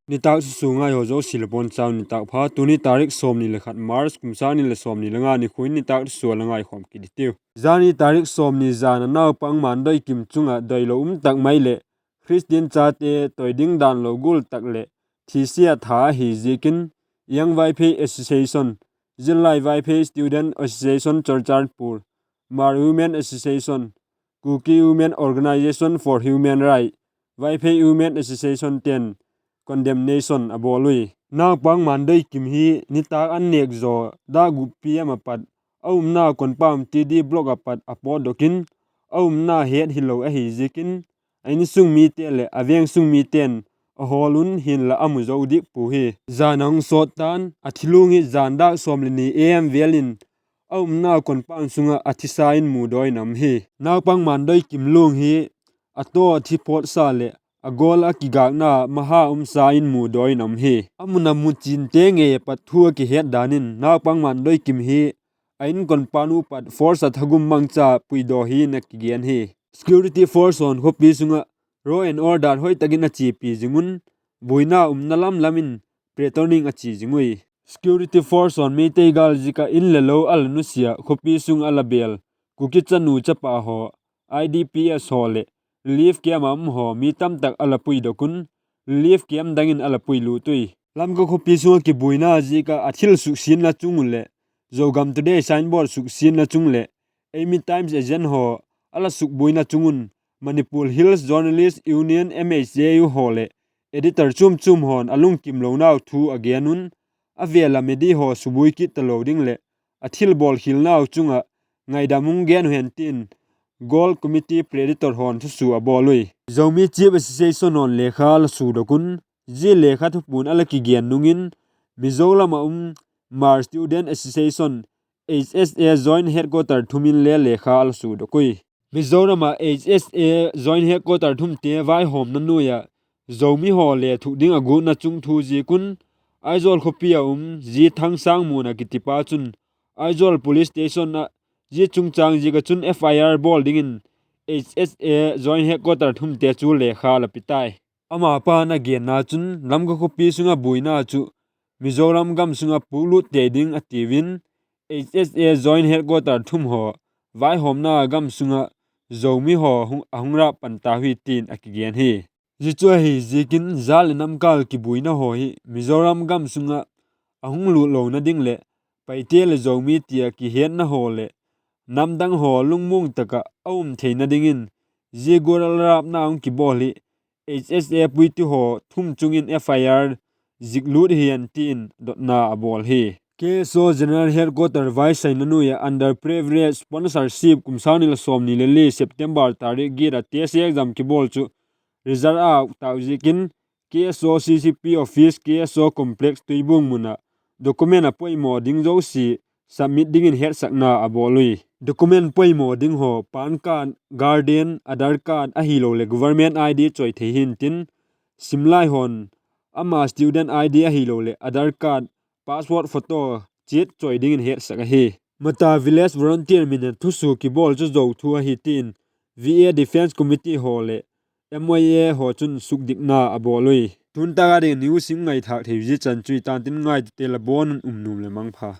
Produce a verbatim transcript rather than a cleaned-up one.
Nitâk thusua ngai haw zosia le bonchau nitâk pha. Tuni tarik sawmni le khat March kum sâng ni le sawmni le nga nikhua in nitâk thusua la ngaikhawm kit hitiu. Zani tarik sawmni zan a naupang Mandoi Kim chung ah doilo um tak mai leh Christian chate toi ding dan lo gual tak leh thisia tha ahi ziakin, Young Vaiphei Association, Zillai Vaiphei Student Association Churachandpur, Hmar Women Association, Kuki Women Organisation for Human Rights, Vaiphei Women Association ten condemnation a bawl ui. Naupang Mandoi Kim hi nitâk an nêk zaw dak gup PM a pat a umna Konpam TD Block a pat a pawtdok in, a umna het hilo ahi ziakin, a insung mite leh a veng sung mite'n a hawl un hinla a mu zo dik pua hi. Jan a hung sawt ta'n, a thi luang hi jan dak sawm le ni AM vêl in a umna Konpam sung ah a thisa in mudaw in a um hi. Naupang Mandoi Kim luang hi a taw thi pawtsa leh a gawl a kigâkna maha umsa in mudaw in a um hi. A mun a mu chinte ngei a pat thu a kihet dan in naupang Mandoi Kim hi a in Konpam uh pat force a thagum mangcha puidaw hi in a kigen hi. Security force haw'n khawpi sung ah law and order hoi tak in a chiapi zing un, buaina umna lam lam in patrolling a chia zing ui. Security force haw'n Meitei gâl ziak ah in le lo a la nusia, khawpi sung a la bêl Kuki chanu chapa haw, IDPs haw leh relief camp a um haw mi tamtak a la puidok un, relief camp dang in a la puilut ui. Lamka khawpi sung ah kibuaina ziak ah a thil suksiatna chung uh leh Zogam Today signboard suksiatna chung leh Eimi Times agent haw a la sukbuaina chung un, Manipur Hills Journalist Union, MHJU haw leh editor chuam chuam haw'n a lungkimlonau thu a gen un, a vêl a media haw subuai kit talo ding leh a thil bawlkhialnau chung ah ngaidam hung gen uh hen tin, Goal Committee pre-editor haw'n thusua a bawl ui. Zomi Chief Association haw'n lekha a la sudok un, zia lekha thupuan a la kigen nung in, Mizoram ah um Hmar Student Association, HSA Joint Headquarter thum in le lekha a la sudok ui. Mizoram ah HSA Joint Headquarter thumte vaihawmna nuai ah Zomi haw le thuk ding a guatna chung thu ziak un, Aizawl khawpi a um G. Thangsangmuan a kitipa chun Aizawl Police Station ah zia chungchâng ziak ah chun FIR bawl dingin HSA Joint Headquarter thumte chu lekha la pi tai. Ama pa'n a genna chun Lamka khawpi sung ah buaina chu Mizoram gam sung ah puklut tei ding a tiu in, HSA Joint Headquarter thum haw vaihawmna gam sung ah Zomi haw hung, a hung rap pan tau hi tin a kigen hi. Zia chu ahi ziakin jat leh namkâl kibuaina haw hi Mizoram gam sung ah a hung lut lona ding leh Paite leh Zomi ti a kihetna haw leh namdang haw lungmuang tak ah a um theina dingin zia gual a rapna hung kibawl hi HSA puitu haw thum chung in FIR ziklut hi an tin dotna a bawl hi. KSO General Headquarter vaisaina nuai ah Underprivileged Sponsorship kum sâng ni le sawmni le li September tarik giat a TET exam kibawl chu result a uk tau ziakin KSO CCP office, KSO complex Tuibuang mun ah document a poimaw ding zosia submit dingin hetsakna a bawl ui. Document poimaw ding haw PAN card, guardian, Aadhaar card ahiloleh government ID choi thei hi'ntin, simlai haw'n ama student ID ahiloleh Aadhaar card, passport photo chiat choi dingin hetsak ahi. Mata Village Volunteer min a thusua kibawl chu zo thu ahi tin VA Defence Committee haw leh MOA haw chun sukdikna a bawl ui. Tun tak a ding news sim ngaithâk thei zia chan chu i tan tin, ngaitute la bawn un um nuam leh mangpha.